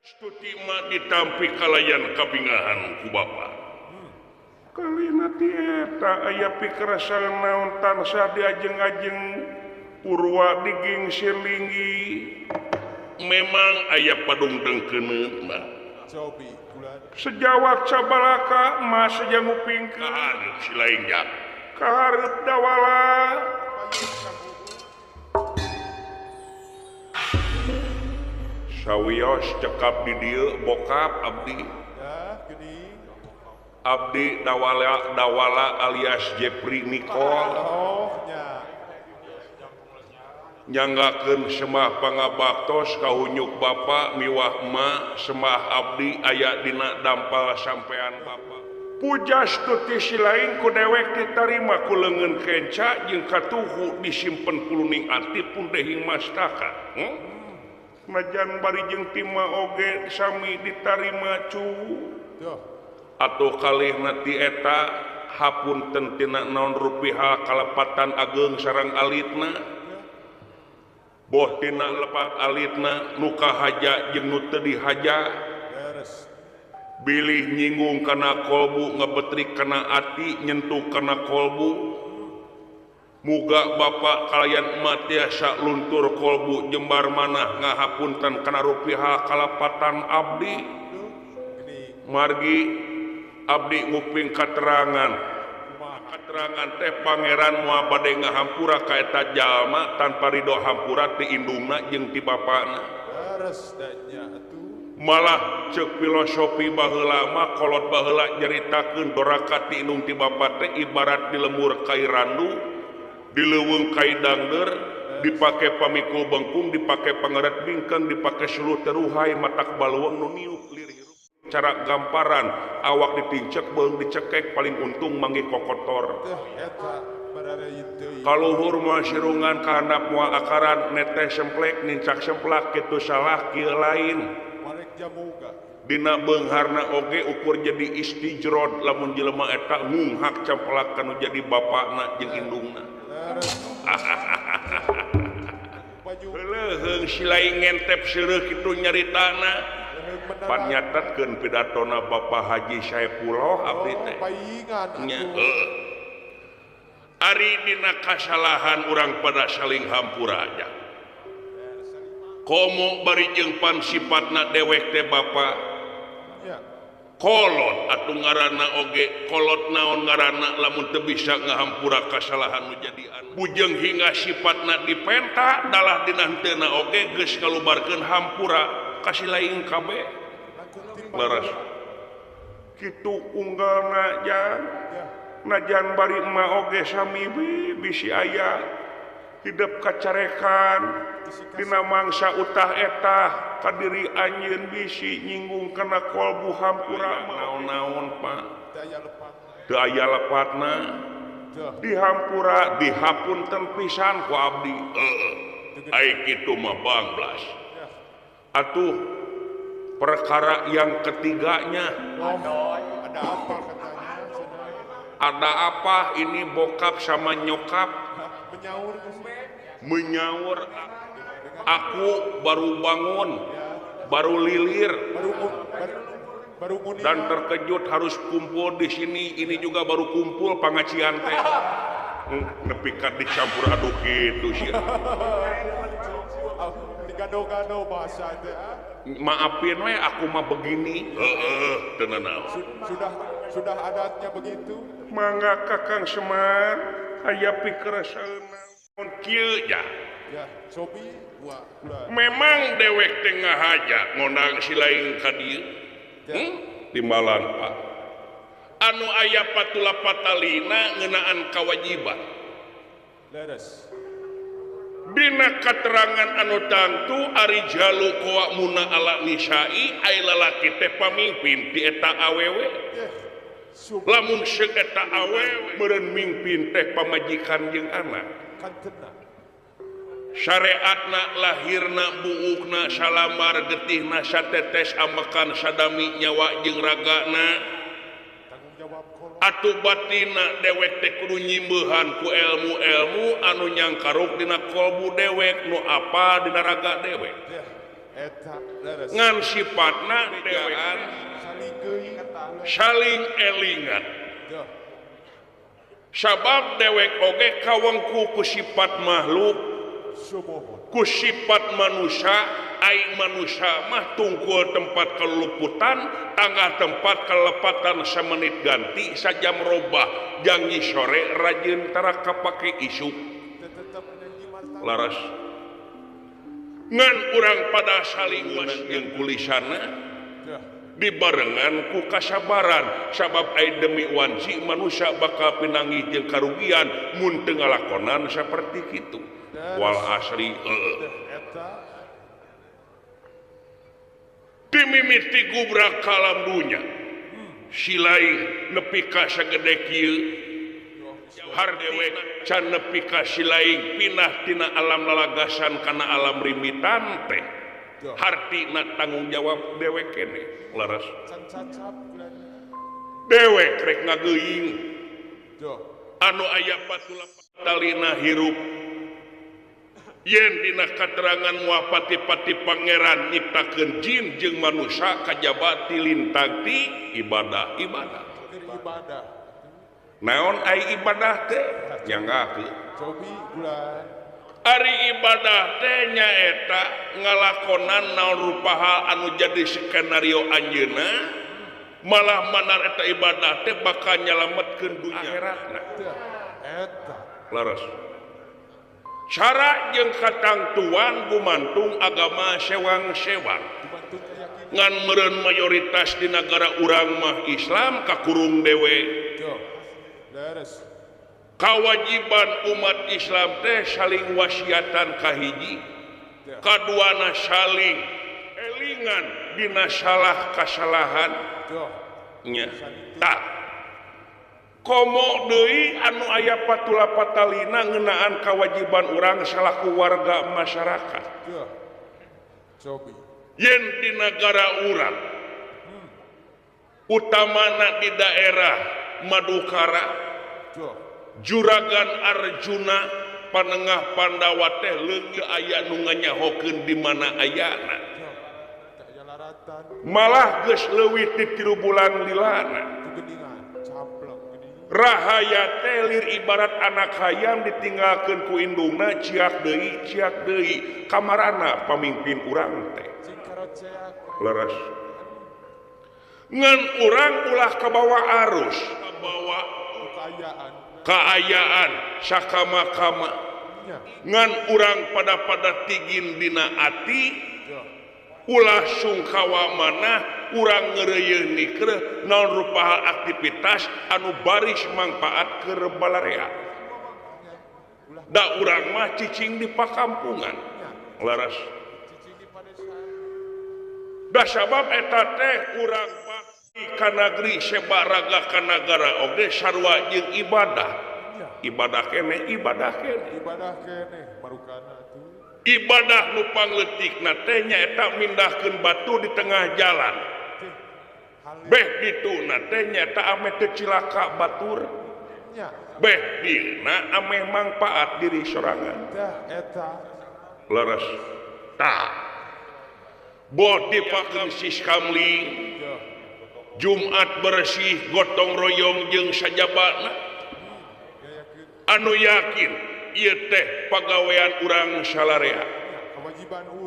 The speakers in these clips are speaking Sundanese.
Stuti mah ditampi kalayan kabingahan ku bapa. Kalina ti eta aya pikerasaan naon tansah diajeng-ajeng Purwa digingsir linggi. Memang aya padung dengkeuneuh mah. Sejawat sabalaka mah seja ngupingkeun si lain jak. Kahareup dawala. Sawios cekap di dieu bokap abdi. Abdi dawala dawala alias Jepri Nicole. Nyanggakeun semah pangabaktos kahunyuk bapa miwah emak semah abdi aya dina dampal sampean bapa. Puja stuti silain ku dewek ditarima ku leungeun kenca jeung katuhu disimpen kuluning ati pun dehing mastaka. Najan bari jeung tima oge sami ditarima cu. Atuh kalihna ti eta hapunten tina naon rupiah kalepatan ageng sareng alitna. Boh tina lepat alitna nu kahaja jeung nu teu dihaja. Bilih nyinggung kana kolbu ngebetrik kana ati nyentuh kana kolbu. Muga bapa kalayan emak tiasa luntur kolbu jembar manah ngahapunten kana rupiah kalepatan abdi. Margi abdi nguping katerangan. Katerangan teh pangeran moal bade ngahampura ka eta jalma tanpa ridho hampura ti indungna jeung ti bapana. Malah ceuk filosofi baheula mah kolot baheula nyaritakeun doraka ti indung ti bapa teh ibarat di lemur kai randu, di leuweung kai dangdeur, dipake pamikul bengkung, dipake pangeret bingkeng, dipake suluh teruhai matak baluang nu niup lirih. Cara gamparan awak ditincek beung dicekek paling untung manggih kokotor. Kaluhur moal sirungan kahandap moal akaran neteh semplek nincak semplak kitu salah kieu lain. Dina beungharna oge ukur jadi istijrod lamun jelema eta ngunghak camplak kanu jadi bapakna jeung indungna. Leuheung silai ngentep seureuh kitu nyaritana. Panyatatkeun pidatona Bapak Haji Saepullah abdi teh. Nya ari dina kasalahan urang pada saling hampura aja. Komo bari jeung pan sipatna dewek teh bapa. Kolot atuh ngaranna oge kolot naon ngaranna lamun teu bisa ngahampura kasalahan nu jadi anu. Bujeng hingga sipatna dipenta dalah dina henteuna oge geus ngalubarkeun hampura. Kasih lain kabeh leres kitu unggalna jan najan bari emak oge sami bisi aya hidup kacarekan dina mangsa utah etah kadiri anjeun bisi nyinggung kana kolbu hampura naon-naon Pak teu aya lepatna dihampura dihapunten pisan ku abdi heueuh ai kitu mah banglas. Atuh perkara yang ketiganya ada apa katanya? Ada apa ini bokap sama nyokap menyaur aku baru bangun baru lilir dan terkejut harus kumpul di sini ini juga baru kumpul pangacian teh nepi ka dicampur aduk kitu sih. Gado-gado bahasa teh. Maafin we aku mah begini. Heeh, teu nanaon. Sudah adatnya begitu. Mangga Kakang Semar aya pikeresaeun naon kieu ja. Ya, sobi gua. Memang dewek teh ngahaja ngondang si lain ka dieu. Timbalan Pak. Anu aya patula patalina ngeunaan kawajiban. Leres. Dina katerangan anu tangtu ari jalu koa muna ala nisai ai lalaki teh pamimpin ti eta awewe. Lamun seuk eta awewe meureun mimpin teh pamajikan jeung anak. Syariatna lahirna buukna salamar getihna satetes amekan sadami nyawa jeung ragana. Atuh batina dewek teh kudu nyimbehan ku ilmu-ilmu anu nyangkaruk dina kolbu dewek nu apa dina raga dewek. Ngan sifatna dewean saling elingan. Sabab dewek oge kawengku ku sifat makhluk, ku sifat manusia. Ai manusia mah tungkul tempat keluputan, tangga tempat kelepatan semenit ganti sajam robah janji sore rajin tara kapake isuk. Laras ngan urang pada saling jeung kulisana dibarengan ku kasabaran sabab ai demi wanci manusia bakal pinanggih jeung karugian mun teu ngalakonan saperti kitu. Wal asri dimimiti gubrak kalam dunya silaing nepi ka sagede kieu har dewek can nepi ka silaing pindah tina alam lalagasan kana alam rimitan teh hartina tanggung jawab dewek kene. Laras dewek rek ngageuing anu aya patula-patalina hirup yen dina katerangan muapati-pati pangeran nyiptakeun jin jeung manusia kajaba ti lintang ti ibadah ibadah. Naon ai ibadah teh? Nyanggakeun. Ari ibadah teh nyaeta ngalakonan naon rupa hal anu jadi skenario anjeunna malah manar eta ibadah teh bakal nyalametkeun dunya akhiratna. Eta. Laras. Cara jeung katangtuan gumantung agama sewang-sewang. Ngan meureun mayoritas di nagara urang mah Islam kakurung dewe. Leres. Kawajiban umat Islam teh saling wasiatan kahiji, kaduana saling elingan dina salah kasalahan. Nya. Tah. Komo deui anu aya patula patalina ngeunaan kawajiban urang salaku warga masyarakat. Yen di nagara urang, utamana di daerah Madukara, Juragan Arjuna, Panengah Pandawa teh leungit aya nu nganyahokeun di mana ayana. Malah geus leuwih ti 3 bulan lilana. Rahaya teh lir ibarat anak hayam ditinggalkeun ku indungna ciak deui kamarana pamimpin urang teh. Leres. Ngan urang ulah kabawa arus, kabawa kaayaan sakama-kama. Ngan urang pada-pada tigin dina ati ulah sungkawa manah urang ngereuyeun nikreuh naon rupa aktivitas anu baris mangpaat keur balarea. Da urang mah cicing di pakampungan. Leres. Da sabab eta teh urang bakti ka nageri sebaraga ka nagara oge sarua jeung ibadah. Ibadah keneh, ibadah keneh. Ibadah keneh marukana atuh. Ibadah nu pangleutikna teh nyaeta mindahkeun batu di tengah jalan. Beh dituna teh nyaeta ameh teu cilaka batur. Beh dina ameh mangpaat diri sorangan. Tah eta. Leres. Tah. Boh dipakeun siskamling Jumat bersih gotong royong jeung sajabana anu yakin ieu teh pagawean urang salarea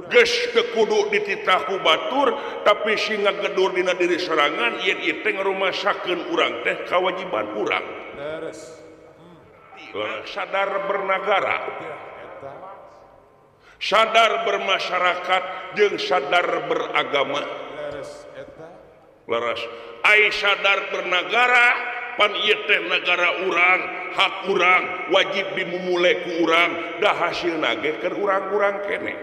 geus teu kudu dititah ku batur tapi sing ngagedur dina diri sorangan yen ieu teh ngarumasakeun urang teh kawajiban urang. Sadar bernagara, sadar bermasyarakat jeung sadar beragama. Leres. Ai sadar bernagara pan ieu teh nagara urang, hak urang, wajib dimumule ku urang, da hasilna ge keur urang-urang keneh.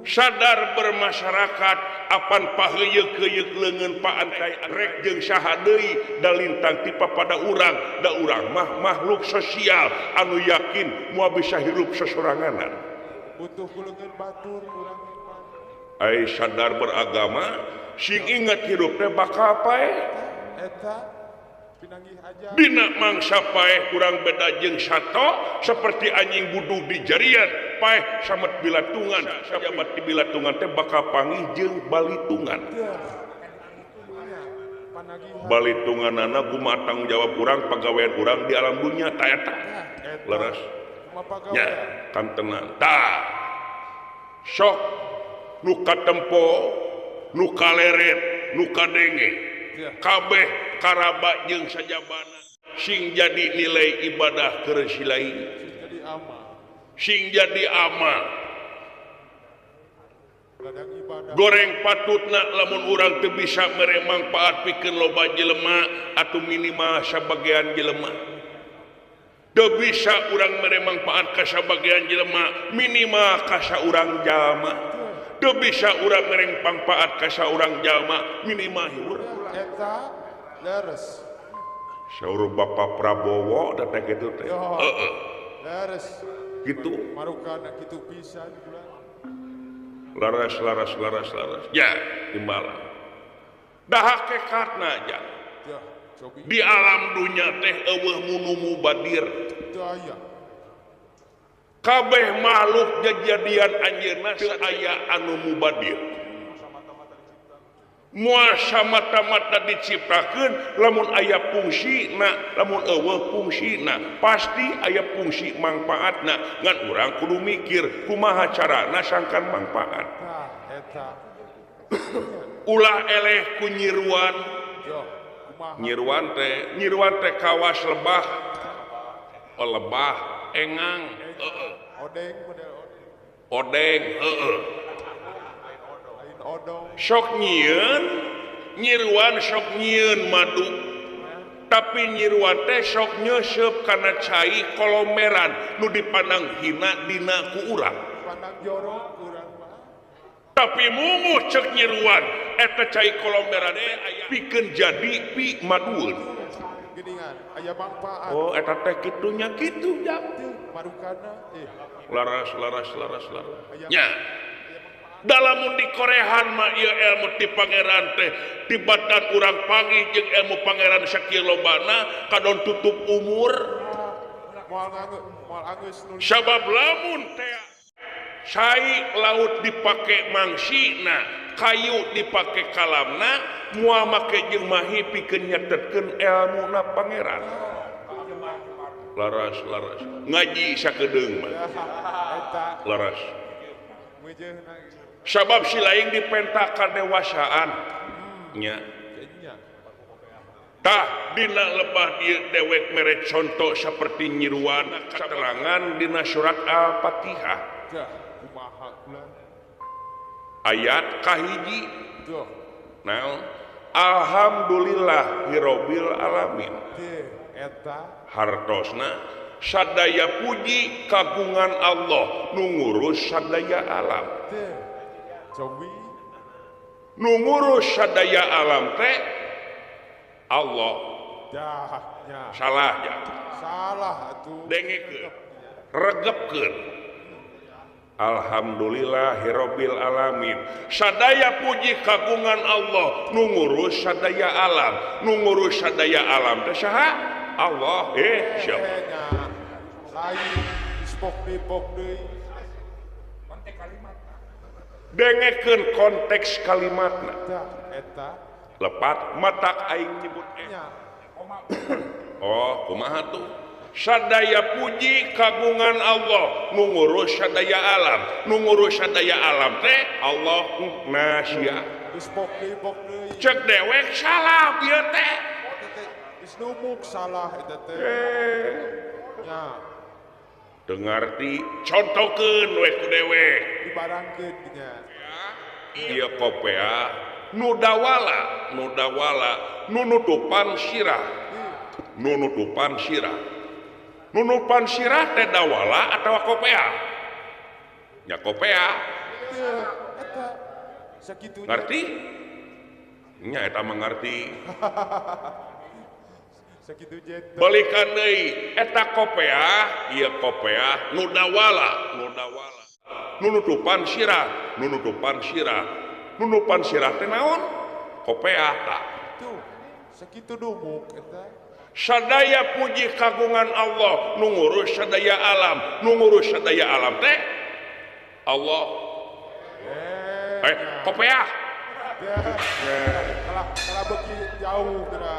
Sadar bermasyarakat apan paheuyeuk-heuyeuk leungeun paantai rek jeung saha deui da lintang ti papada urang, da urang mah makhluk sosial anu yakin moal bisa hirup sasoranganan. Butuh ku leungeun batur urang. Ai sadar beragama sing inget hirup teh bakal paeh. Eta Dina mangsa paeh kurang beda jeung sato seperti anjing budug di jarian paeh samet bilatungan sajabat di bilatungan teh bakal panggih jeung balitungan. Balitunganana kumaha tanggung jawab urang pagawean urang di alam dunya ta eta leres nya kantenan tah sok nu katempo nu kaleret nu kadenge kabeh karaba jeung sajabana sing jadi nilai ibadah keur si lain sing jadi amal goreng patutna lamun urang teu bisa mere mangpaat pikeun loba jelema atau minimal sabagean jelema teu bisa urang mere mangpaat ka sabagean jelema minimal ka saurang jalma teu bisa urang mere mangpaat ka saurang jalma minimal hiur eta leres saur Bapak Prabowo da teh kitu teh heeh leres kitu marukana kitu pisan kula laras laras laras laras ya timbalan dah hakikatna aja di alam dunya teh eueuh munu mubadir kabeh makhluk jajadian anjeunna teu aya anu mubadir moal samata-mata diciptakeun lamun aya fungsina lamun eueuh fungsina pasti aya fungsi mangpaatna ngan urang kudu mikir kumaha carana sangkan mangpaat ulah eleh ku nyiruan nyiruan teh kawas lebah lebah engang odeng heeh sok nyieun nyiruan sok nyieun madu tapi nyiruan teh sok nyeuseup kana cai kolomeran nu dipandang hina dina ku urang tapi mumuh cek nyiruan eta cai kolomeran teh aya pikeun jadi pi madueun oh eta teh kitunya kitu jam laras laras laras laras nya dalam di korehan mah ieu ilmu ti pangeran teh tibatan urang panggih jeung ilmu pangeran sakieu lobana kadon tutup umur sabab lamun teh cai laut dipake mangsina kayu dipake kalamna moal make jeung mahi pikeun nyatetkeun ilmuna pangeran laras laras ngaji sakedeung mah laras sabab si lain dipenta kadewasaan nya tah dina lebah ieu dewek mere contoh seperti nyiruan keterangan dina surat Al-Fatihah ayat kahiji naon alhamdulillahirabbil alamin hartosna sadaya puji kagungan Allah nu ngurus sadaya alam nu ngurus sadaya alam teh Allah salah ya salah atuh dengekeun regepkeun alhamdulillahirabbil alamin sadaya puji kagungan Allah nu ngurus sadaya alam nu ngurus sadaya alam teh saha Allah siapa dengekeun konteks kalimatna lepat matak aing nyebut oh kumaha tuh sadaya puji kagungan Allah nu ngurus sadaya alam nu ngurus sadaya alam teh Allah nasia cek dewek salah ieu teh geus salah eta teh nya dengarti contohkeun we ku dewek dibarangkeun nya ieu kopea nu dawala nu nutupan sirah nu nutupan sirah nu nutupan sirah teh dawala atawa kopea nya kopea eta sakitunya ngarti nya eta mah ngarti sakitu jentol balikan deui eta kopea ieu kopea nu dawala nu nutupan sirah nu nutupan sirah nu nutupan sirah teh naon kopea tah tuh sakitu dumuk eta Sadaya puji kagungan Allah nu ngurus sadaya alam, nu ngurus sadaya alam teh Allah. Kopeah. Kalah beuki jauh geura.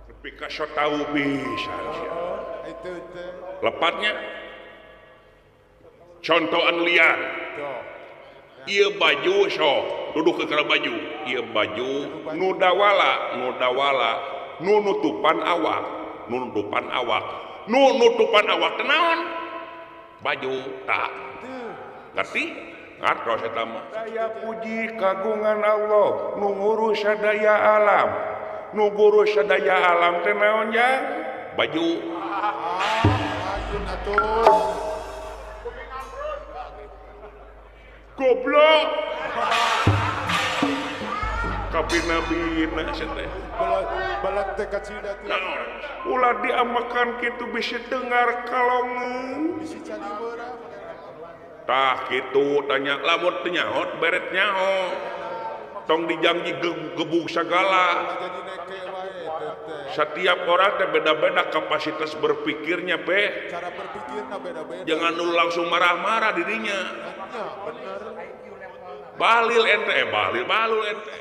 Nepi ka sok tahu bisa sia. Lepatnya contohan liar. Ieu baju sok duduk ke kana baju, ieu baju nu dawala, nu dawala, nu nutupan awak, nu nutupan awak, nu nutupan awak teh naon? Baju tak. Ngerti? Ngartos eta mah. Daya puji kagungan Allah nu ngurus sadaya alam. Nu ngurus sadaya alam teh naon ya? Baju. Goblok. Kabina-bina teh. Balat teh kacida teh. Ulah diamakan kitu bisi tengar kalongu. Bisi caliweurah. Tah kitu tanya lamun teu nyaho beret nyaho. Tong dijangji gebug sagala. Setiap orang teh beda-beda kapasitas berpikirnya pe. Cara berpikirna beda-beda. Jangan lu langsung marah-marah dirinya. Ya, bener. Balil ente, balil, balul ente.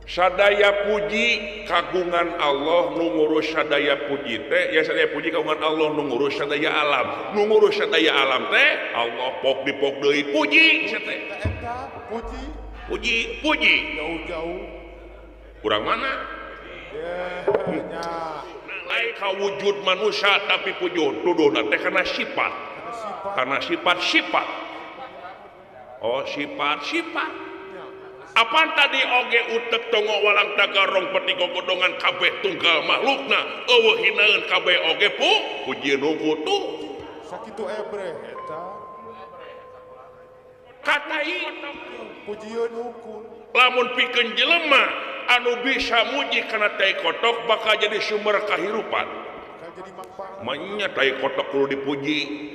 Sadaya puji kagungan Allah nu ngurus sadaya puji teh, ya sadaya puji kagungan Allah nu ngurus sadaya alam. Nu ngurus sadaya alam teh Allah pok dipok deui puji sia teh. Eta puji. Puji, puji. Jauh-jauh. Kurang mana? Ya, lain kawujud manusia tapi pujuh tuduhna teh karena sifat. Karena sifat-sifat. Oh, sifat-sifat. Apaan tadi oge utek tongo walang tagarong peti gogodongan kabeh tunggal makhlukna eueuh hinaeun kabeh oge pu pujieun hungkul tuh. Sakitu ebreh eta. Katai pujieun hungkul. Lamun pikeun jelema anu bisa muji kana tai kotok bakal jadi sumber kahirupan. Bakal jadi manfaat. Manya tai kotok kudu dipuji.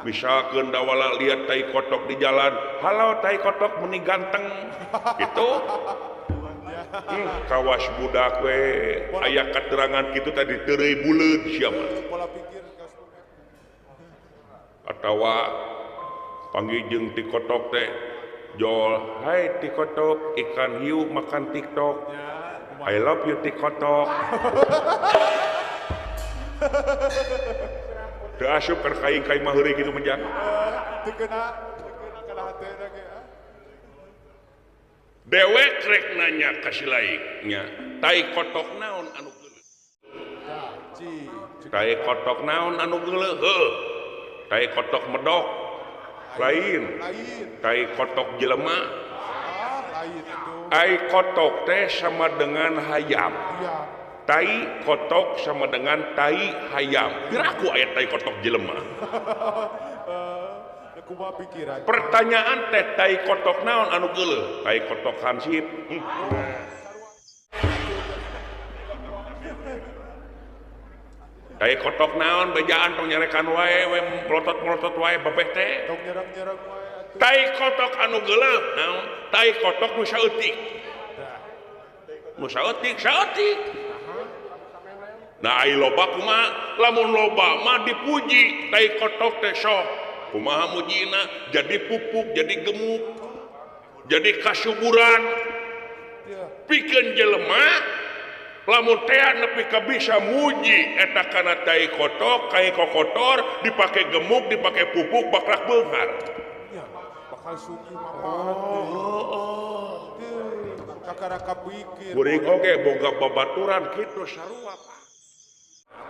Misalkan dawala lihat tai kotok di jalan, halo tai kotok meni ganteng, gitu. Kawas budak we, aya keterangan kitu tadi teureui buleud sia mah. Atawa panggih jeung ti kotok teh, jol, hai ti kotok, ikan hiu makan TikTok. I love you ti kotok. Teu asup kana kaing kai mah heureuy kitu menjang. Teu kena kana hatena ge. Dewek rek nanya ka si laik nya, tai kotok naon anu geuleuh? Tai kotok naon anu geuleuh? Heuh. Tai kotok medok. Lain. Tai kotok jelema. Ai kotok teh sama dengan hayam. Tai kotok sama dengan tai hayam. Piraku aya tai kotok jelema. Pertanyaan teh tai kotok naon anu geuleuh? Tai kotok hansip. Tai kotok naon bejaan tong nyarekan wae we melotot-melotot wae babeh teh. Tong nyerang-nyerang wae atuh. Tai kotok anu geuleuh naon? Tai kotok nu saeutik. Nu saeutik, saeutik. Nah ai loba kumaha? Lamun loba mah dipuji tai kotok teh sok. Kumaha mujina? Jadi pupuk, jadi gemuk, jadi kasuburan. Pikeun jelema lamun teh nepi ka bisa muji eta kana tai kotok, kai kokotor dipake gemuk, dipake pupuk baklak beunghar. Bakal sugih manfaat. Oh, kakara kapikir. Kuring oge boga babaturan kitu sarua Pak.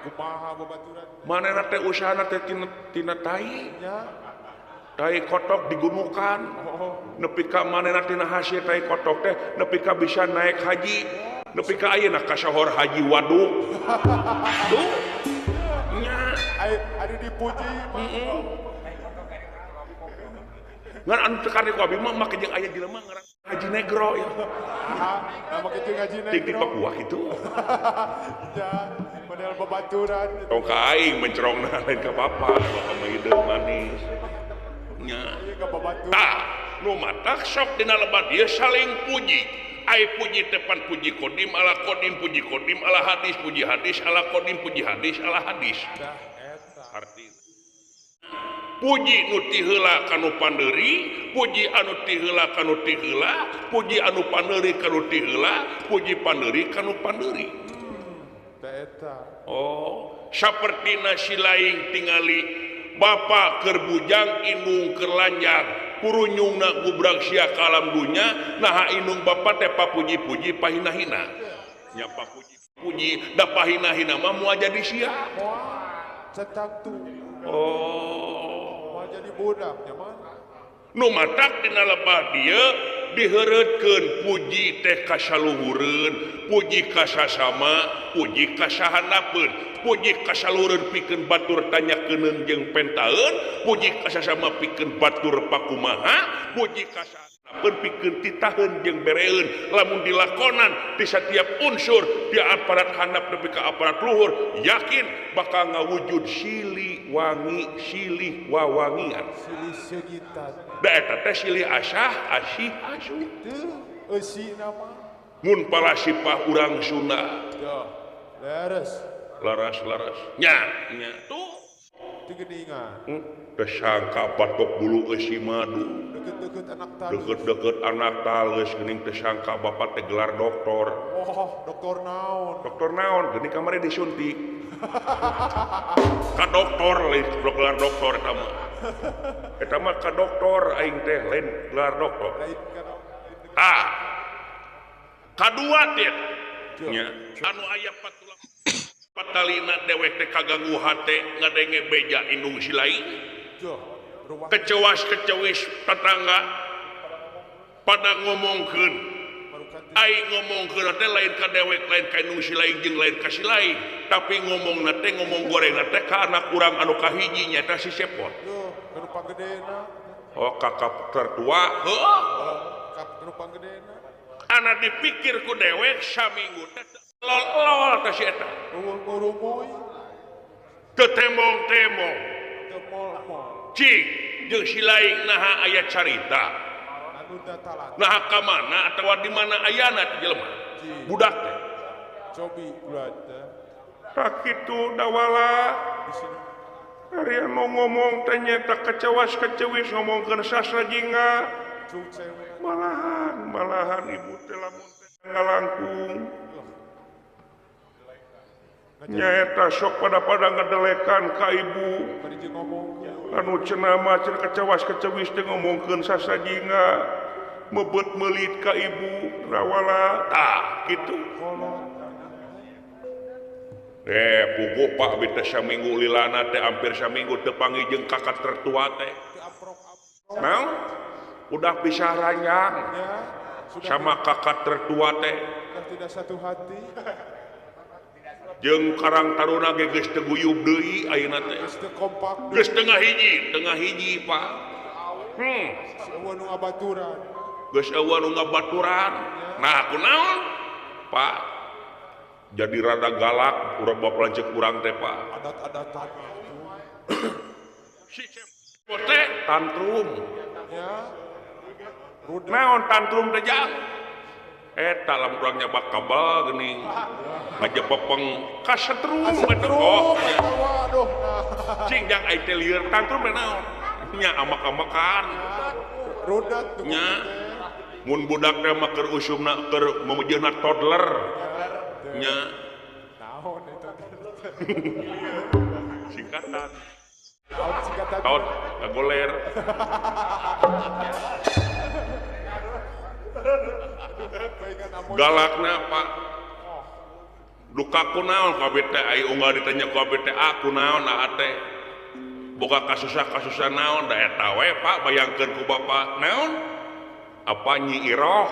Kumaha babaturan? Manehna teh usahana teh tina tai. Tai kotok digunukan. Nepi ka manehna tina hasil tai kotok teh nepi ka bisa naik haji. Nepi ka ayeuna kasohor haji waduk. Tuh. Nya. Anu dipuji. Heeh. Ngan anu teu karek ku abi mah make jeung aya jelema ngaran Haji Negro ya. Nah, make jeung Haji Negro. Di Papua kitu. Ya, model babaturan. Tong ka aing mencerongna lain ka bapa, bapa mah hideung manis. Nya. Ieu ka babaturan. Tah, nu matak sok dina lebat ieu saling puji. Ai puji tepan puji kodim ala kodim puji kodim ala hadis puji hadis ala kodim puji hadis ala hadis. Arti puji nu ti heula kanu pandeuri, puji anu ti heula kanu ti heula, puji anu pandeuri kanu ti heula, puji pandeuri kanu pandeuri. Oh, sapertina si laing tingali bapa keur bujang indung keur lanjang, purunyungna gubrak sia ka alam dunya, naha indung bapa teh papuji-puji pahina-hina. Nya papuji-puji da pahina-hina mah moal jadi sia. Cetak tuh. Oh, moal jadi budak nya mah. Nu matak dina lebah dieu diheureutkeun puji teh kasaluhureun, puji kasasama, puji kasahanapeun, puji kasaluhureun pikeun batur tanyakeun jeung pentaeun, puji kasasama pikeun batur pakumaha, puji kasahanapeun pikeun titaheun jeung bereun. Lamun dilakonan di setiap unsur di aparat handap nepi ka aparat luhur, yakin bakal ngawujud silih wangi silih wawangian. Silih seungitan. Da eta teh silih asah asih asuh. Teu eusina mah. Mun palasipah urang Sunda. Leres. Laras-laras. Nya, nya tuh. Teu geuningan. Teu sangka batok bulu eusi madu. Deket-deket anak talus. Deket-deket anak talus geuning teu sangka bapak teh gelar doktor. Oh, doktor naon? Doktor naon? Geuning kamari disuntik. Ka doktor lain gelar doktor eta mah. Eta mah ka doktor aing teh lain gelar doktor. Lain ka doktor. Ah. Kadua teh nya anu aya patulang patalina dewek teh kaganggu hate ngadenge beja indung si lain. Kecewas kecewis tetangga pada ngomongkeun aing ngomongkeun teh lain ka dewek lain ka indung si lain jeung lain ka si lain, tapi ngomongna teh ngomong gorengna teh ka anak urang anu kahiji nyaeta si Cepot. Oh, kakak tertua heuh anak dipikir ku dewek saminggu teh lol-lol teh si eta ngurumuy teu tembong-tembong teu mol-mol cing jeung si laing naha aya carita naha ka mana atawa di mana ayana teh jelema budak teh cobi ulah teh tak kitu dawala ari anu ngomong teh nyaeta kecewas kecewis ngomongkeun sastra jingga malahan malahan ibu teh lamun teh ngalangkung nyaeta sok pada-pada ngedelekan ka ibu anu cenah mah cenah kecewas kecewis teh ngomongkeun sasajinga mebet meulit ka ibu rawala tah kitu. Puguh Pak abi teh saminggu lilana teh hampir saminggu teu panggih jeung kakak tertua teh. Naon? Udah pisah ranjang sama kakak tertua teh. Tidak satu hati. Jeung Karang Taruna ge geus teu guyub deui ayeuna teh. Geus teu kompak. Geus tengah hiji Pak. Eueuh nu ngabaturan. Geus eueuh nu ngabaturan. Nah, kunaon? Pak. Jadi rada galak urang bapak lanceuk urang teh Pak. Adat-adatan. Si Cepot teh tantrum. Ya. Naon tantrum teh jang? Eta lamun urang nyabak kabel geuning. Ngajepepeng kasetrum eta. Oh, waduh. Cing jang ai teh lieur tantrum teh naon? Nya amak-amakan. Rudat nya. Mun budak teh mah keur usumna keur memejeuna toddler. Nya. Naon eta? Singkatan. Naon singkatan? Tot ngagoler. Galakna Pak. Duka kunaon ka abdi teh ai unggal ditanya ku abdi teh ah kunaon aa teh. Boga kasusah-kasusah naon da eta we Pak bayangkeun ku bapak naon? Apa Nyi Iroh?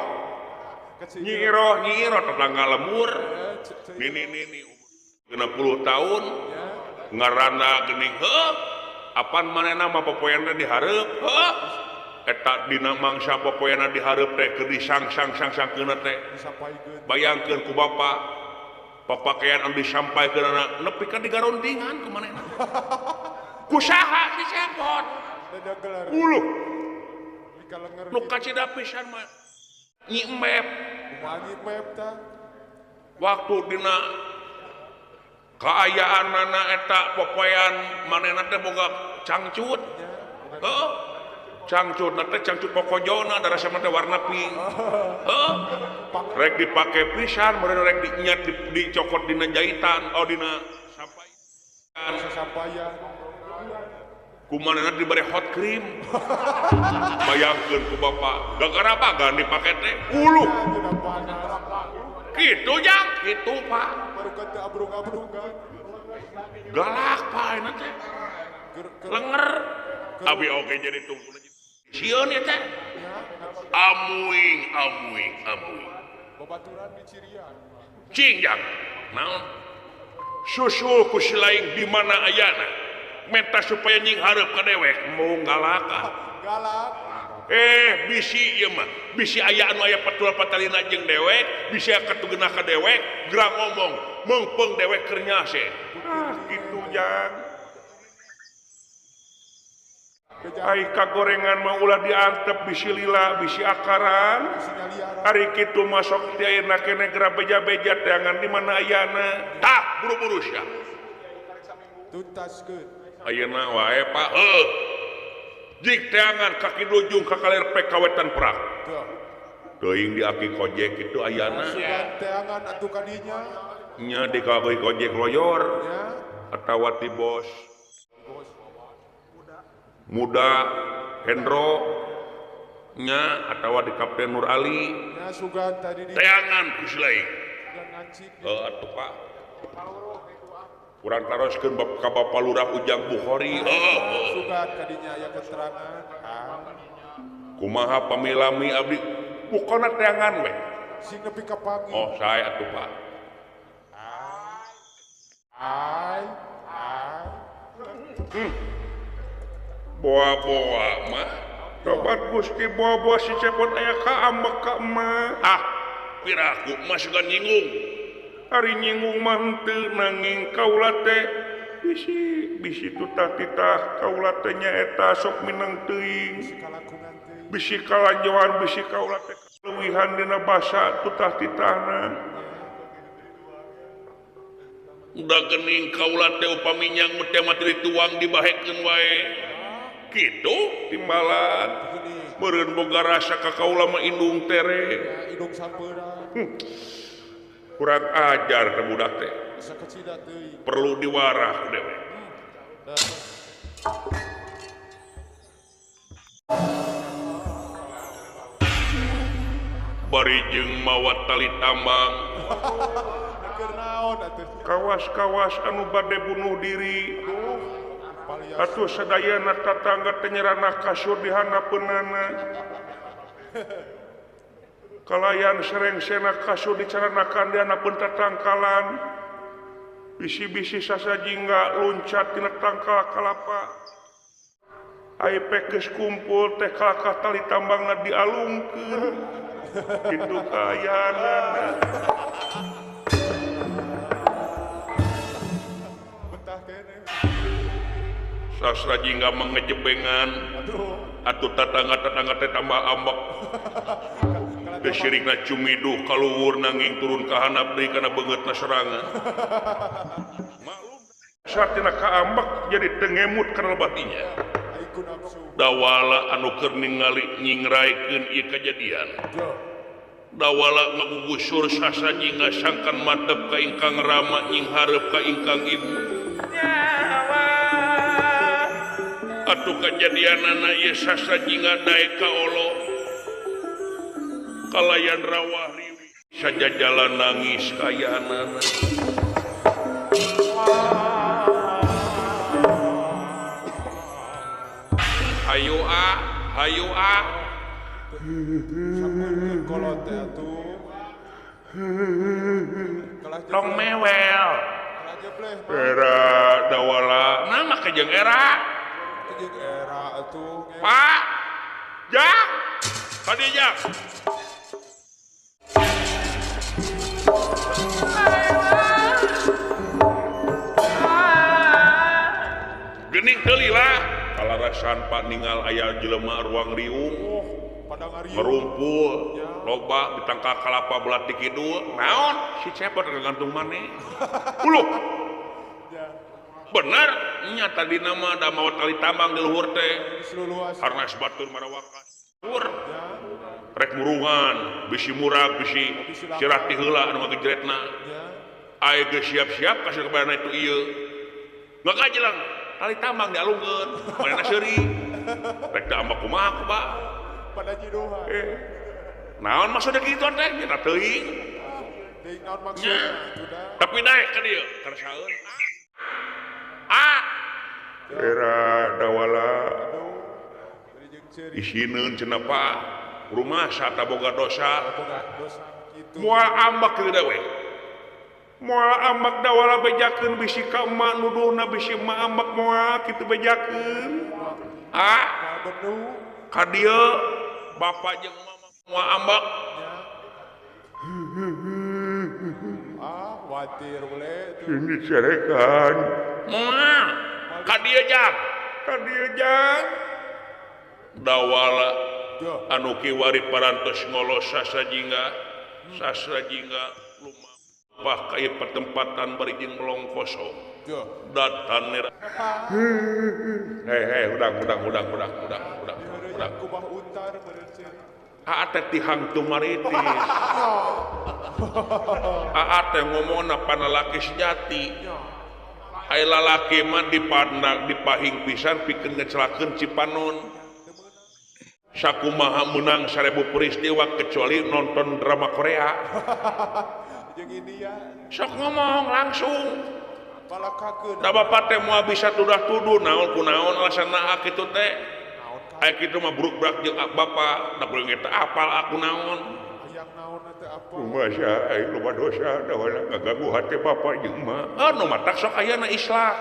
Nyi Iroh, Nyi Iroh tetangga lemur. Nini nini 60 tahun ngaranna geuning heuh. Apan manehna mah popoeana dihareup heuh. Eta dina mangsa popoeana dihareup teh keur disang-sang-sang-sangkeunna teh. Bayangkeun ku bapak papakean anu disampaikeunna nepi ka digarondingan ku manehna. Ku saha si Cepot? Uluh. Nu kacida pisan mah Nyi Emep. Wangi map tah. Waktu dina kaayaanana eta popoean manehna teh boga cangcut. Heuh. Cangcut na teh cangcut pokojona da rasana teh warna pink. Heuh. Rek dipake pisan meureun rek dinyat dicokot dina jahitan oh dina sampaian. Sampaian. Kumanehna dibere hot cream. Bayangkeun ku bapak, gara-gara bagan dipake teh uluh. Kitu jang, kitu Pak. Baru teu abrung-abrungan. Galak Pak ayeuna teh. Lenger. Abi oge jadi tungtuna. Sieun ieu teh. Amuing, amuing, amuing. Babaturan dicirian. Cing jang. Naon? Susul ku si laing di mana ayana. Menta supaya nying hareup ka dewek mau galak. Galak. Bisi ieu mah. Bisi aya anu aya patul patalina jeung dewek, bisi katugeunah ka dewek, gerang ngomong, meungpeung dewek keur nyase. Ah, kitu jang. Ai kagorengan mah ulah diantep bisi lila, bisi akaran. Ari kitu masuk ti ayeuna keneh geura beja-beja teangan di mana ayana. Tah, buru-buru sia. Tuntaskeun. Ayeuna wae Pak. Heuh. Jik teangan kaki dujung ka kaler pek kawetan prak. Teuing di aki kojek kitu ayana. Sugan teangan atuh ka dinya. Nya di ka aki kojek loyor. Atawa ti bos. Muda Hendro nya atawa di Kapten Nur Ali. Nya sugan tadi di teangan ku si laing. Sugan ngancik. Heuh atuh Pak. Kurang taroskeun ka Bapak Lurah Ujang Bukhari. Heuh. Sugan kadinya aya keterangan. Kumaha pamilami abdi pokona teangan we. Sing nepi ka panggih. Oh, sae atuh Pak. Ai ai. Boa-boa mah. Tobat Gusti boa-boa si cepot aya ka ambek ka emak. Ah, piraku mah sugan nyinggung. Ari nyinggung mah henteu nanging kaula teh bisi bisi tutah titah kaula teh nyaeta sok mineng teuing. Bisi kalanjoan bisi kaula teh leuwihan dina basa tutah titahna. Udah geuning kaula teh upami nyangut teh mah dituang dibahekeun wae. Kitu timbalan. Meureun boga rasa ka kaula mah indung tere. Indung sampeurang. Kurang ajar teh budak teh. Perlu diwarah ku dewek. Bari jeung mawa tali tambang. Kawas-kawas anu bade bunuh diri. Atuh sadayana tatangga teh nyerana kasur di handapeunana. Kalayan serengsena kasur dicaranakan di handapeun tatangkalan. Bisi-bisi sasajingga luncat tina tangkal kalapa. Ai pekes kumpul teh kalakah tali tambangna dialungkeun. Kitu kaayaanana. Betah keneh. Sastra jingga mengejebengan. Atuh tatangga-tatangga teh tambah ambek. Gesirikna cumiduh kaluhur nanging turun ka handap deui kana beungeutna sorangan. Maklum satina kaambek jadi teu ngemut kana lebatinya. Dawala anu keur ningali nyingraikeun ieu kajadian. Dawala ngagugusur sastra jingga sangkan madep ka ingkang rama nying hareup ka ingkang ibu. Atuh kajadianana ieu sastra jingga daek ka olo. Kalayan rawah riwi sajajalan nangis kayaanana. Hayu a, hayu a. Sampeurkeun kolot teh atuh. Tong mewel. Era dawala. Nama kejeng era. Kejeng era atuh. Pak. Jang. Tadi jang. Gening teu lila. Kalarasan Pak ningal aya jelema ruang riung. Padang Merumpul. Ya. Loba ditangkal kalapa belat di kidul. Naon si Cepot gantung maneh. Uluh. Bener nya tadi nama da maot tali tambang di luhur teh. Harnas batur marawakan. Luhur. Rek murungan, bisi murag, bisi sirah ti heula anu ngagejretna. Aya geus siap-siap kasih kebayana itu ieu. Ngagajelang tali tambang dialungkeun, manehna seuri. Rek da ambak kumaha ku Pak? Pada jiduhan. Naon maksudna kitu teh? Nya teuing. Teuing naon maksudna? Tapi daek ka dieu, karsaeun. Ah. Era dawala. Isineun cenah Pak. Rumah sata boga dosa. Moal ambak kieu dewe. Moal ambak dawala bejakeun bisi ka emak nuduhna bisi emak ambak moal kitu bejakeun. Ah. Ka dieu bapak jeung mama moal ambak. Ah, watir boleh tuh. Ini cerekan. Moal ka dieu jang. Ka dieu jang. Dawala anu kiwari parantos ngolos sasajingga sasajingga lumampah ka ieu patempatan bari jeung melong kosong. Datan nera. Hei udang udang udang udang udang udang udang. Kubah untar meureun ceuri. Aa teh tihang tumaritis. Aa teh ngomongna panalaki sejati. Ai lalaki mah dipandang dipahing pisan pikeun ngecelakeun Cipanon. Sakumaha menang 1000 peristiwa kecuali nonton drama Korea. Jeung India. Sok ngomong langsung. Balakakeun. Da bapak teh moal bisa tudah-tuduh naon kunaon alasanna kitu teh. Aya kitu mah bruk-brak jeung bapak, da kuring eta apal aku naon. Hayang naon teh apa? Kumaha ai loba dosa da ngaganggu hate bapak jeung emak. Anu matak sok ayana islah.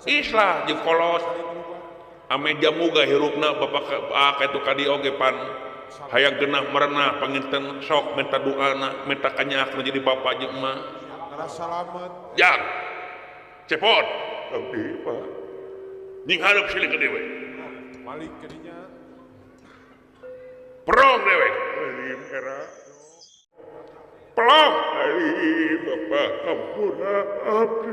Islah jeung kolot. Ame jamuga hirupna bapak ka itu ka dieu oge pan hayang genah merenah panginten sok minta doana minta kanyaah nu jadi bapak jeung emak. Ngarasa salamet. Jang. Cepot. Abdi Pak. Nying hareup silih ka dewe. Malik ka dinya. Perong dewek. Alim era. Pelong. Alim bapak ampura abdi.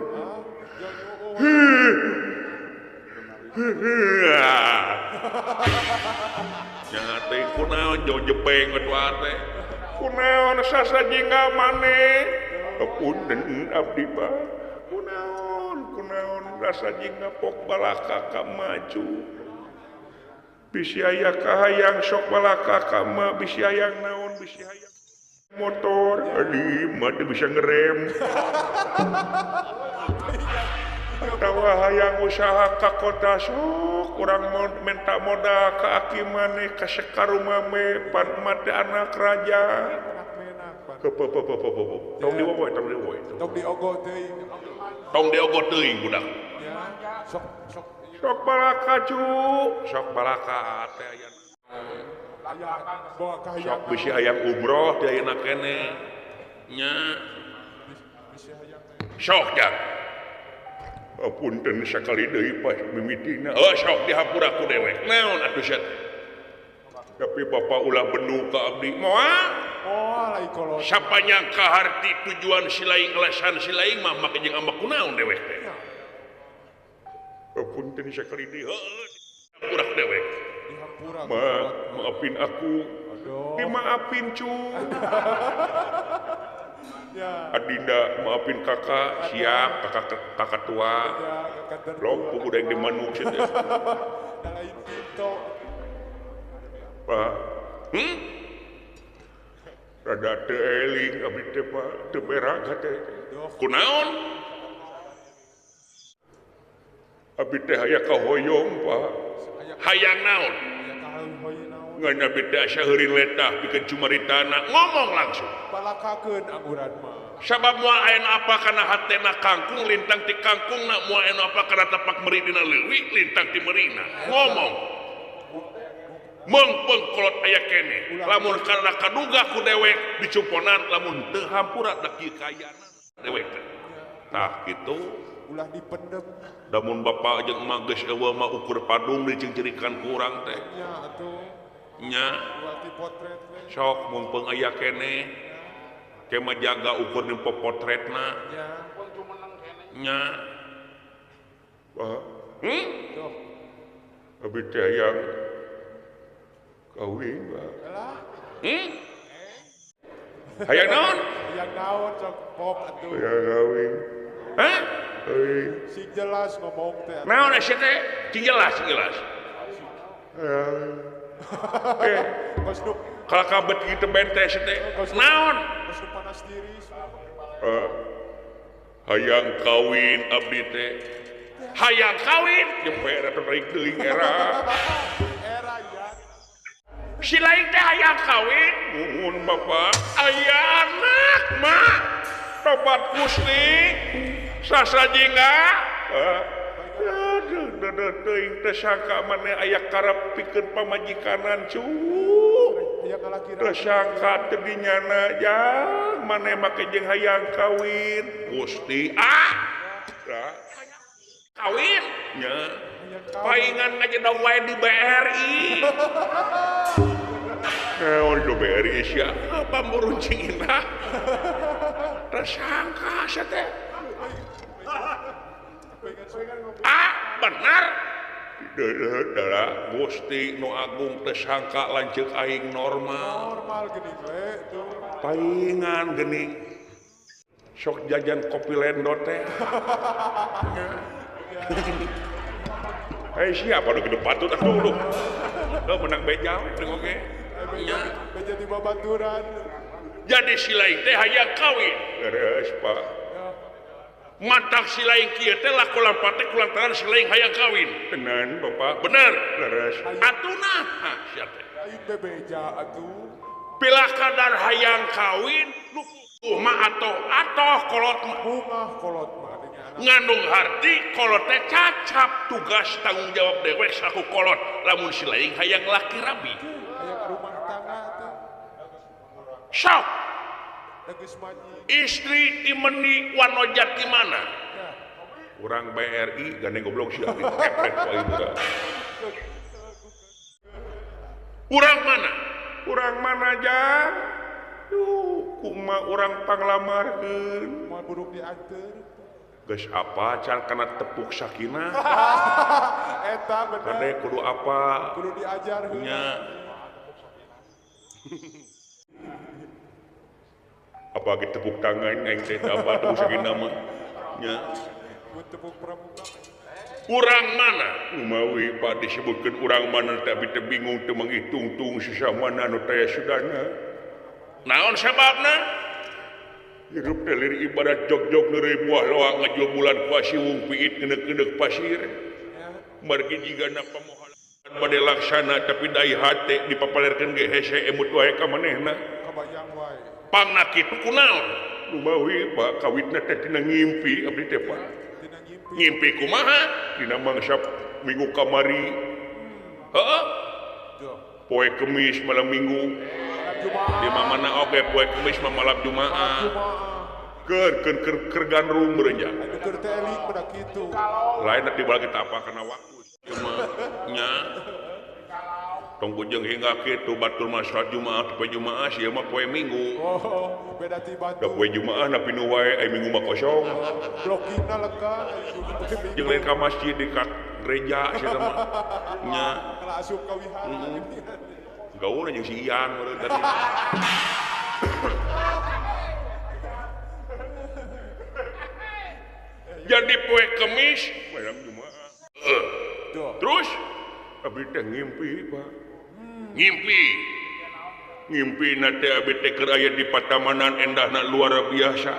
Jangan teh kunaon jauh jepeng ketua teh. Kunaon sasajingga maneh. Apunten abdi Pak. Kunaon kunaon sasajingga pok balaka ka maju. Bisi aya kahayang sok balaka ka ma bisi hayang naon bisi hayang motor. Adi mah teu bisa ngerem. Atawa hayang usaha ka kota sok urang minta modal ka aki maneh ka sekarumame pan mate anak raja. Tong diogo tong diogo. Tong diogo teuing. Tong diogo teuing budak. Sok sok sok balaka cu, sok balaka teh aya. Sok bisi hayang umroh teh ayeuna keneh. Nya. Sok jang. Apunten sakali deui pas mimitina. Oh sok dihapura ku dewek. Naon atuh sia teh? Tapi bapak ulah bendu ka abdi. Moal. Moal ai kolot. Sapanyang ka harti tujuan si laing alasan si laing mah make jeung ambak kunaon dewek teh. Apunten sakali deui. Heuh. Dihapura ku dewek. Dihapura. Maafin aku. Dimaafin cu. Ya. Adinda maafin kakak, siap kakak kakak tua. Lompu udah yang dimanuk sih teh. Pak, Rada teu eling abdi teh Pak, teu berak teh. Kunaon? Abdi teh aya kahoyong Pak. Hayang naon? Ngan abdi teh asa heurin letah pikeun cumaritana ngomong langsung. Balakakeun angguran mah. Sabab moal aya apa kana hatena kangkung lintang ti kangkungna moal aya apa kana tapak meri dina leuwih lintang ti merina. Ngomong. Mengpeng kolot aya keneh. Lamun kana kaduga ku dewek dicumponan lamun teu hampura da kieu kaayana dewek teh. Tah kitu ulah dipendem. Damun bapak jeung emak geus eueuh mah ukur padung dicingcirikan ku urang teh. Nya atuh. Nya sok mumpung aya keneh ke mah jaga ukur nempo potretna. Nya. Abi teh hayang kawin Pak. Hayang naon? Hayang naon sok pop atuh. Hayang kawin. Hah? Sing jelas ngomong teh. Naon sia teh? Sing jelas, sing jelas. Kalau kabet gitu bente sia teh. Naon? Kos panas diri. Hayang kawin abdi teh. Hayang kawin jempe era tarik teuing era. Era ya. Si lain teh hayang kawin, muhun bapak, aya anak mah. Tobat Gusti. Sasajinga. Aduh, deudeuh teuing teh sangka maneh aya karep pikeun pamajikanan cu. Teu sangka teu dinyana jang maneh make jeung hayang kawin. Gusti ah. Kawin nya. Paingan ngajedog wae di BRI. Naon di BRI sia? Pamburuncing indah. Tersangka sia teh. Ah, benar. Darah Gusti nu agung tersangka lanceuk aing normal. Normal geuning we tuh. Paingan geuning. Sok jajan kopi lendo teh. Hei siapa nu gede patut atuh lu. Lu menang beja we deung oge. Beja di babaturan. Jadi si lain teh hayang kawin. Leres Pak. Mantak si lain kieu teh laku lampah teh kulantaran si lain hayang kawin. Tenan Bapak. Bener. Leres. Atuh naha sia teh. Aing bebeja atuh. Pila kadar hayang kawin nu mah atoh kolot mah. Bungah kolot mah. Ngandung harti kolot teh cacap tugas tanggung jawab dewek saku kolot lamun si lain hayang laki rabi. Hayang rumah tangga teh. Sok. Istri timeni wanoja ti mana? Urang BRI gandeng goblok sia kepret wae buka. Urang mana? Urang mana jang? Duh, kumaha urang panglamarkeun? Moal buruk dianteur. Geus apa can kana tepuk sakinah. Eta bener. Kade kudu apa? Kudu diajar heula. Nya. Apa ge tepuk tangan aing teh apa tepuk sakinah mah. Nya. Mun tepuk pramuka. Urang mana? Umawi Pak disebutkeun urang mana tapi teu bingung teu manghitung-tung sesama nu taya sudana. Naon sababna? Hirup teh lir ibarat jog-jog neureuy buah loang ngajul bulan kuasiwung piit ngeuneuh-ngeuneuh pasir. Margi jigana pamohalan bade laksana tapi dai hate dipapalerkeun ge hese emut wae ka manehna. Kabayang wae. Pangna kitu kunaon? Lumawi Pak kawitna teh tina ngimpi abdi teh Pak. Tina ngimpi. Ngimpi kumaha? Dina mangsa minggu kamari. Heeh. Poe Kemis malam Minggu. Di mana oge poe Kemis mah malam Jumaah. Keur keur keur keur gandrung meureun nya. Anu keur teh elik pada kitu. Lain di balik kita apa kana waktu. Cuma nya. Tong kujeng hingga kitu batur mah salat Jumaah poe Jumaah sia mah poe Minggu. Oh, beda ti batu. Da poe Jumaah napi nu wae ai Minggu mah kosong. Blokingna lega Jeung lain ka masjid di ka gereja sia mah. Nya. Kalah asup ka wihara. Gaul jeung si Ian meureun tadi. Jadi poe Kemis malam Jumaah. Terus abdi teh ngimpi Pak. Ngimpi. Ngimpina teh abdi teh keur aya di patamanan endahna luar biasa.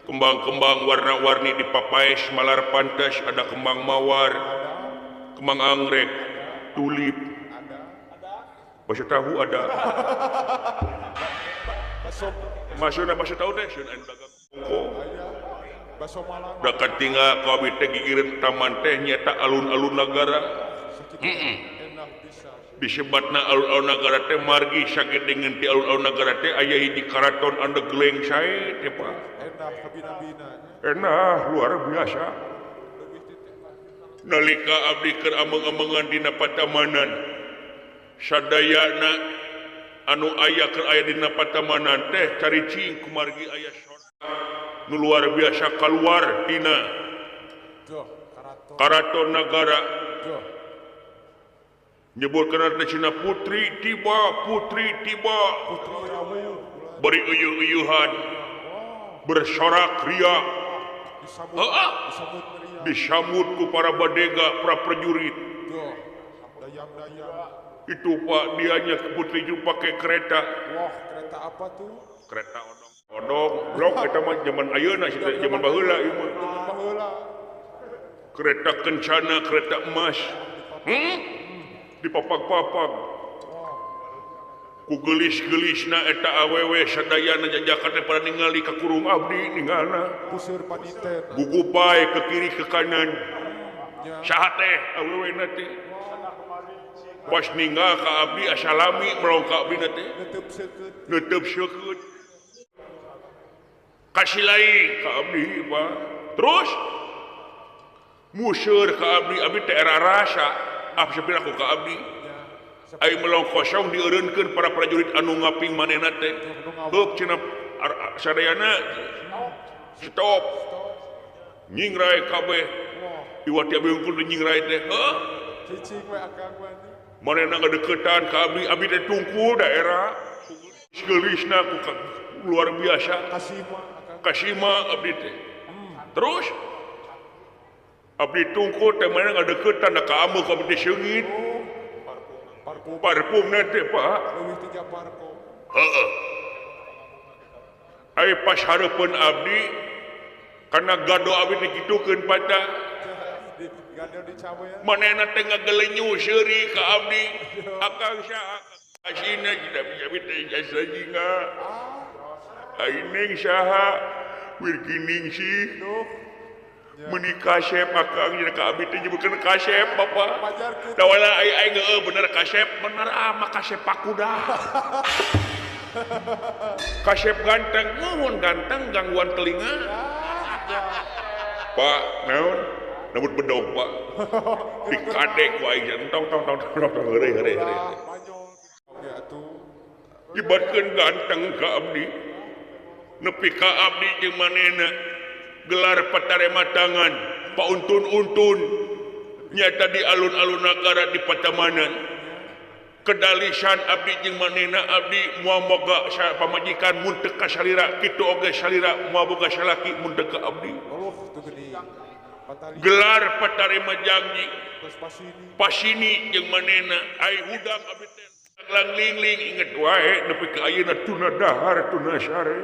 Kembang-kembang warna-warni di papaes malar pantes, ada kembang mawar, kembang anggrek, tulip. Bakso tahu ada. Maksudna bakso tahu teh sieun anu dagang kongko. Bakso Malang. Da katinggal ku abdi teh gigireun taman teh nyaeta alun-alun nagara. Disebatna alun-alun nagara teh margi sagedengeun ti alun-alun nagara teh aya hiji karaton anu geleng sae teh Pak. Endah kabina-bina. Endah luar biasa. Nalika abdi keur ameng-amengan dina patamanan. Sadayana anu aya keur aya dina patamanan teh caricing kumargi aya sora nu luar biasa kaluar dina karaton nagara. Nyebutkeun teh cenah putri tiba bari uyuh-uyuhan bersorak ria disambut ku para badega para prajurit. Itu Pak dianya ke putri juga pakai kereta. Wah, kereta apa tuh? Kereta odong. Odong, blok eta mah zaman ayeuna zaman baheula ieu mah. Kereta kencana, kereta emas. Dipapak-papak. Ku geulis-geulisna eta awewe sadayana jajakan teh pada ningali ka kurung abdi ningalna. Puseur paniten. Gugupai ke kiri ke kanan. Saha teh awewena teh? Pas ninggal ka abdi asalami melong ka abdi na teh netep seukeut kasih lain ka abdi Pak. Terus museur ka abdi, abdi teh era rasa apa sapiraku ka abdi ai melong kosong dieureunkeun para prajurit anu ngaping manehna teh heup cenah sadayana stop nyingrai kabeh iwati abdi hungkul nyingrai teh heuh cicing we akang mah manehna ngadeukeutan ka abdi, abdi teh tungkul daerah geulisna ku luar biasa kasima abdi teh. Terus abdi tungkul teh manehna ngadeukeutan da ka ameuk abdi teh seungit parfumna teh Pak leuwih tiga parfum. Heeh. Ai pas hareupeun abdi kana gado abdi dikitukeun pada manehna teh ngagelenyu seuri ka abdi akang saha asina tidak bisa teh jasa jinga aing saha wirginingsih meuni kasep akang nya ka abdi teh nyebutkeun kasep bapak da wala ai aing heueuh bener kasep bener ah mah kasep pakuda kasep ganteng nuhun ganteng gangguan telinga Pak naon nambut bedog Pak dikadek ku aing tong tong tong tong heureuy heureuy heureuy dibatkeun ganteng ka abdi nepi ka abdi jeung manehna gelar patarematangan pauntun-untun nyata di alun-alun nagara di patamanan kedalisan abdi jeung manehna abdi moal boga pamajikan mun teu ka salira kitu oge salira moal boga salaki mun teu ka abdi. Gelar patarema janji pasini jeung manehna ai hudang abdi teh lang-lingling inget wae nepi ka ayeuna tuna dahar tuna sare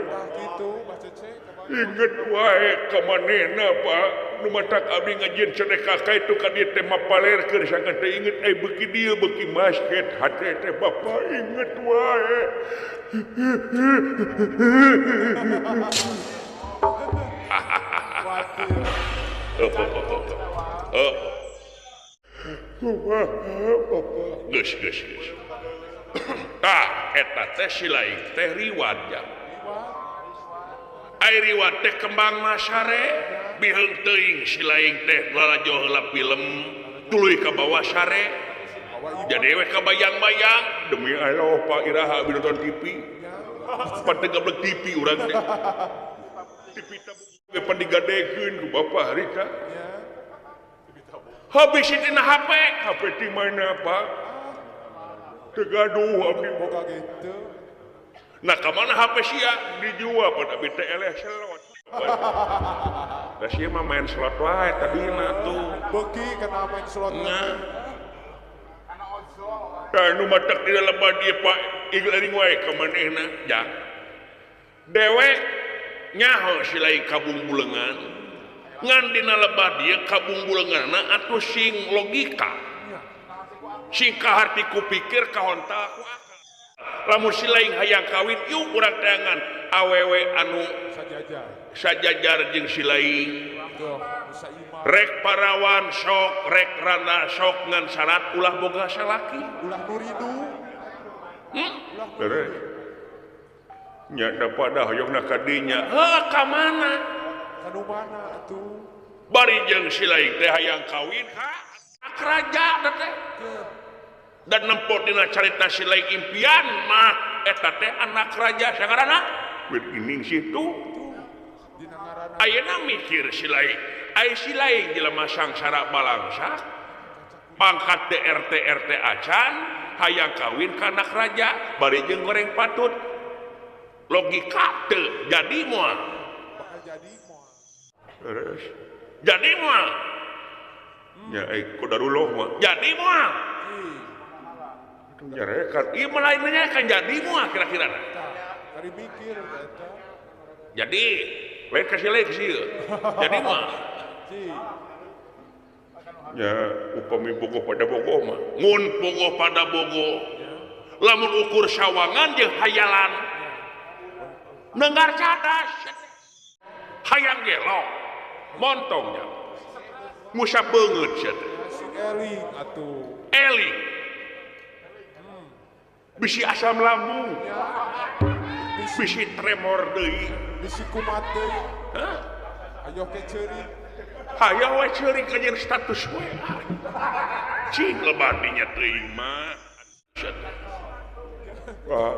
inget wae ka manehna Pak nu matak abdi ngajieun sedekah ka itu ka dieu teh mapalerkeun sangkan teh inget ai beuki dieu beuki basket hate teh Bapak inget wae. Geus geus geus. Tah eta teh si lain teh riwat ja. Ai riwat teh kembang sare biheung teuing si lain teh lalajo heula film tuluy ka bawah sare. Jadi we kabayang-bayang demi Allah Pak iraha abdi nonton TV. Pan teu gablek TV urang teh. TV tabung pan digadekeun ku bapak harita. Habis dina HP, HP di mana Pak? Teu gaduh abdi boga gitu. Nah ka mana HP sia dijual pan abdi teh eleh slot. Da sia mah main slot wae tadina tuh. Beuki kana main slot. Nah. Tah nu matak di dalam dieu Pak igeuring wae ka manehna jang. Dewek nyaho si lain kabung bulengan. Ngan dina lebah dieu kabung bulenganna atuh sing logika. Sing kaharti ku pikir kahontal ku akal. Lamun si lain hayang kawin yuk urang teangan awewe anu sajajar jeung si lain. Rek parawan sok, rek randa sok ngan syarat ulah boga salaki. Ulah nuridu. Terus. Nya da pada hoyongna ka dinya. Heuh ka mana? Ka nu mana atuh? Bari jeung si lain teh hayang kawin ka raja teh. Dan nempo dina carita si lain impian mah eta teh anak raja sakarana ini situ. Ayeuna mikir si lain, ai si lain jelema sangsara balangsa pangkat DRT RT acan hayang kawin ka anak raja bari jeung goreng patut. Logika teu jadi moal. Bakal jadi moal. Terus jadi moal. Ya kodarullah mah jadi moal. Nyarekan ieu mah lainnya kan jadi moal kira-kira. Kari mikir eta. Jadi lain kasih lain kasih. Jadi moal. Ya upami bogoh pada bogoh mah. Mun bogoh pada bogoh. Lamun ukur sawangan jeung hayalan. Nenggar cadas. Hayang gelo. Montongnya. Musa beungeut sia teh. Si eling atuh. Eling. Bisi asam lambung. Bisi tremor deui. Bisi kumat deui. Hah? Ayo ke ceurik. Hayo we ceurik kajeun status we. Cing lebar dinya teuing mah. Wah.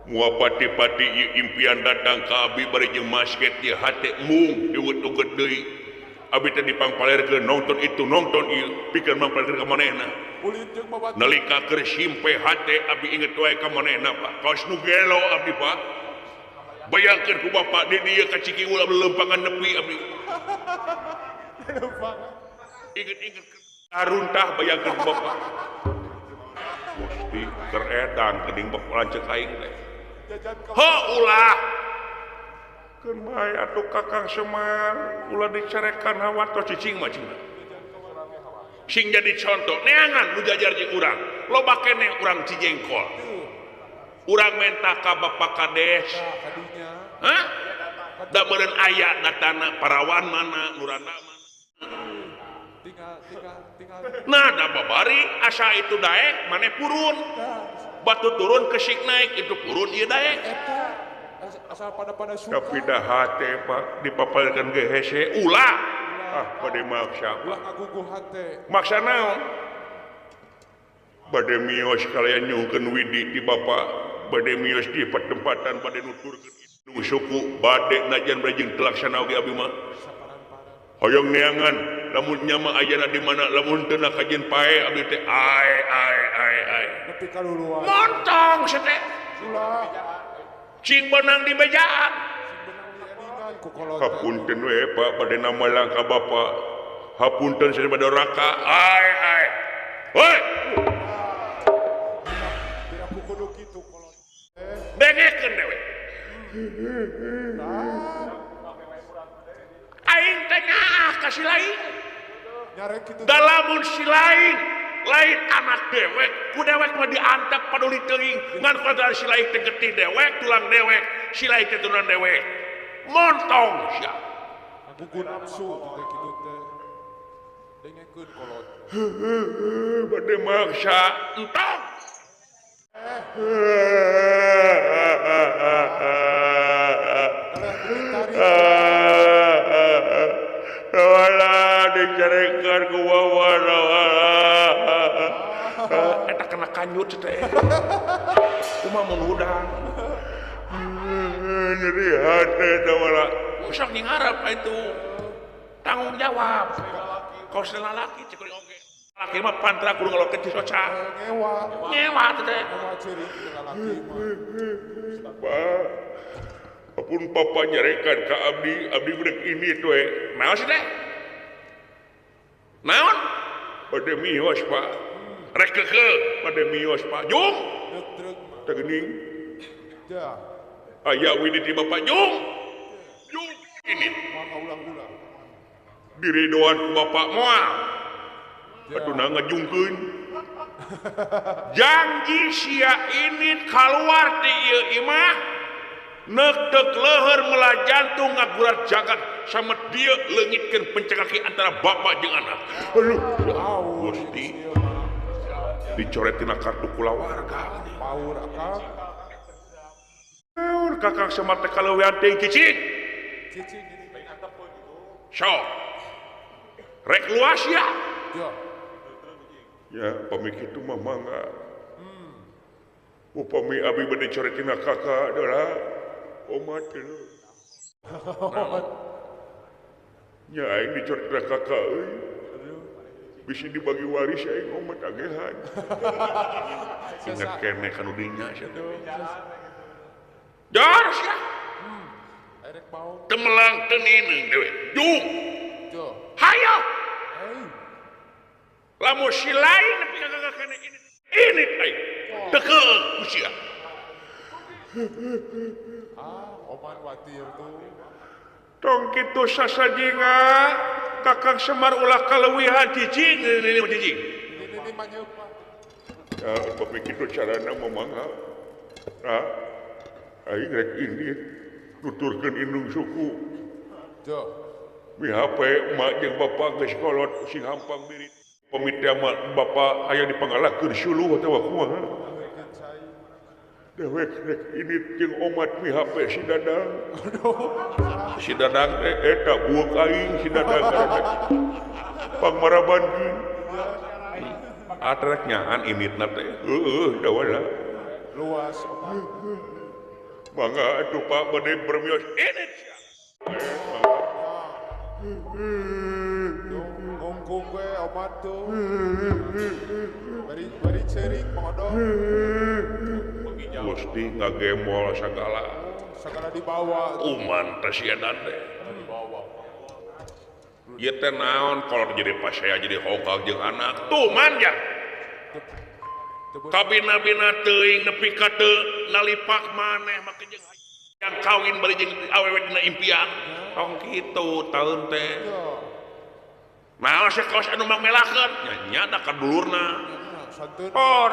Mua pati-pati ieu impian datang ka abi bari jeung basket ieu hate mung diuget-uget deui. Abi teh dipangpalerkeun nonton itu nonton ieu pikeun mangpalerkeun ka manehna. Nalika keur simpe hate abi inget wae ka manehna Pak. Kaos nu gelo abdi Pak. Bayangkeun ku bapak di dieu ka Cikiwul abdi leumpangan nepi abdi. Inget-inget aruntah bayangkeun ku bapak. Gusti keur edan geuning bapak lanceuk aing teh. Ho ulah. Keun bae atuh Kakang Semar ulah dicarekan hawa tos cicing mah cing. Sing jadi contoh neangan nu jajar jeung urang. Loba keneh urang Cijengkol. Urang menta ka Bapak Kades. Hah? Da meureun aya datana parawan mana nurana mana. Nah da babari asa itu daek maneh purun. Batu turun kesik naik itu purun ieu daek. Asal pada-pada suka. Tapi dah hate Pak dipapalkeun ge hese ulah. Ah bade maksa. Ulah ngaguguh hate. Maksa naon? Bade mios kalian nyungkeun widi di bapak, bade mios di pertempatan bade nuturkeun nu suku bade najan bade jeung telaksana oge abi mah. Hoyong neangan lamun nya mah ayana di mana lamun teu na kajeun pae abdi teh ae ae ae ae. Nepi ka luluan. Montong sia teh. Ulah. Cing benang di bejaan. Sing benang di elingan ku kolot. Hapunten we Pak bade namalang ka bapak. Hapunten sia bade raka ae ae. Hoi. Tidak kudu kitu kolot. Dengekeun dewe. Aing teh nyaah ka si lain. Da lamun si lain lain anak dewek, ku dewek mah diantep paduli teuing ngan kulantaran si lain teh getih dewek, tulang dewek, si lain teh turunan dewek. Montong sia. Gugu nafsu teh kitu teh. Dengekeun kolot. Bade maksa entong. Wala dicarekan ku wawana eta kena kanyut teh. Kumaha mun hudang. Nyeri hate teh wala. Sok ngarep itu. Tanggung jawab. Kaos lalaki cek oge. Laki mah pantra kudu ngelokeun ti soca. Ngewa. Ngewa teh. Ngewa ceurik lalaki mah. Pak. Apun papa nyarekan ka abdi, abdi budak ini tuh. Naon sih teh? Naon? Bade mios Pak. Rek keukeuh bade mios Pak. Jung. Teu geuning. Aya widi di Bapak Jung. Jung ini. Ulang-ulang. Diridoan ku Bapak moal. Atuh na ngajungkeun. Janji sia ini kaluar ti ieu imah. Nek-tek leher melah jantung ngagurat jagat sama dia leungitkeun pencekaki antara bapak jeung anak. Aduh, Gusti. Dicoret tina kartu kulawarga. Paur akang. Paur kakang sama teh kaleuwean teuing cicing. Cicing. Sok. Rek luas ya. Ya pami kitu mah mangga. Upami abi bade coretina kakak adalah omat teh. Nya aing dicoretina kakak euy. Bisa dibagi waris aing omat agehan. Ingat keneh kanu dinya sia teh. Dar sia. Erek baong. Teu melang teu nineung dewe. Jung. Hayo. Lamun si lain nepi ka kakak keneh ini. Ini aing. Teu ku sia. Ah, oman watir tuh. Tong kitu sasajinga Kakang Semar ulah kaleuwihan cicing ini mah cicing. Ini mah nyeupah. Ya, upami kitu carana mah mangga. Nah, aing rek indit nuturkeun indung suku. Tuh. Mi HP emak jeung bapak geus kolot sing hampang mirit. Pamit teh mah bapak aya dipanggalahkeun suluh atawa kumaha. Dewek rek indit jeung omat mi HP si Dadang. Si Dadang teh eta buuk aing si Dadang pangmaraban. Atrek nyaan inditna teh. Heueuh da wala. Luas omat. Mangga atuh Pak bade bermios indit sia. Ngungkung we omat tuh. Bari bari ceurik modol. Gusti ngagemol sagala. Sagala dibawa. Uman teh siedan teh. Dibawa. Ieu teh naon kolot jadi pasea jadi hogag jeung anak. Tuman ja. Kabina-bina teuing nepi ka teu nalipak maneh make jeung yang kawin bari jeung awewe dina impian. Tong kitu taun teh. Naon sih kaos anu mangmelakeun? Nya nya da ka dulurna. Santun. Or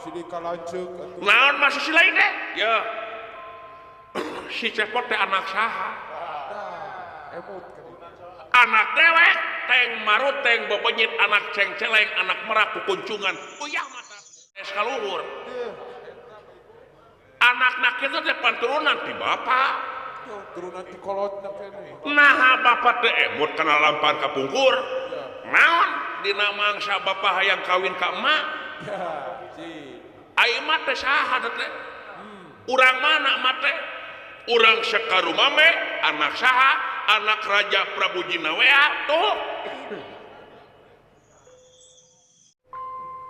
Sidi kalanceuk atuh. Naon masih si lain teh? Ya. Si Cepot teh anak saha? Tah, emut ka ditu. Anak dewek teng marut teng bebenyit anak cengceleng anak merak kukuncungan. Uyah mata es kaluhur. Anak-anak itu teh panturunan ti bapak. Turunan ti kolotna keneh. Naha bapak teh emut kana lampahan kapungkur. Naon dina mangsa bapak hayang kawin ka emak? Ai emak teh saha teh? Urang mana emak teh? Urang Sekarumame, anak saha? Anak Raja Prabu Jinawea tuh.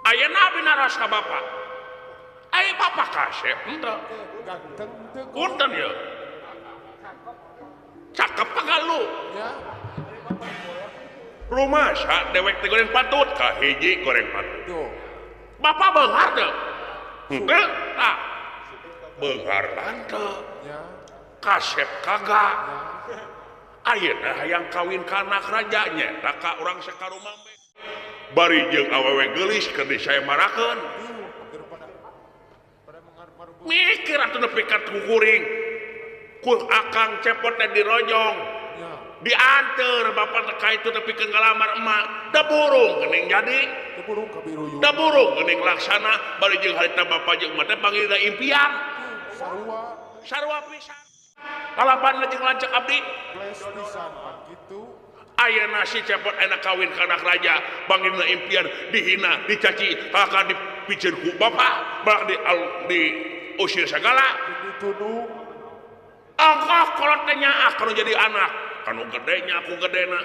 Ayeuna abdi naros ka bapak. Ai bapak kasep henteu. Ganteng teu. Punten ieu. Cakep pagalu. Ya. Rumasa dewek teh goreng patut ka hiji goreng patut. Tuh. Bapak beunghar teu? Henteu. Tah. Beunghar teu. Ya. Kasep kagak. Ya. Ayeuna hayang kawin ka anak raja nya ka urang Sekarumame. Bari jeung awewe geulis keur disaemarakeun. Mikir atuh nepi ka kuring. Ku Akang Cepot teh dirojong. Dianteur bapak teh ka itu nepi ka ngalamar emak. Da burung geuning jadi. Da burung kabiruyu. Da burung geuning laksana bari jeung harita bapak jeung emak teh panggilna impian. Sarua. Sarua pisan. Lalapan jeung lanceuk abdi. Bles pisan pan kitu. Ayeuna si Cepot enak kawin ka anak raja, panggilna impian dihina, dicaci, kakak dipiceun ku bapak, balak di diusir sagala. Ditunu. Angkah kolot teh nyaah kanu jadi anak, kanu gede nya aku gedena.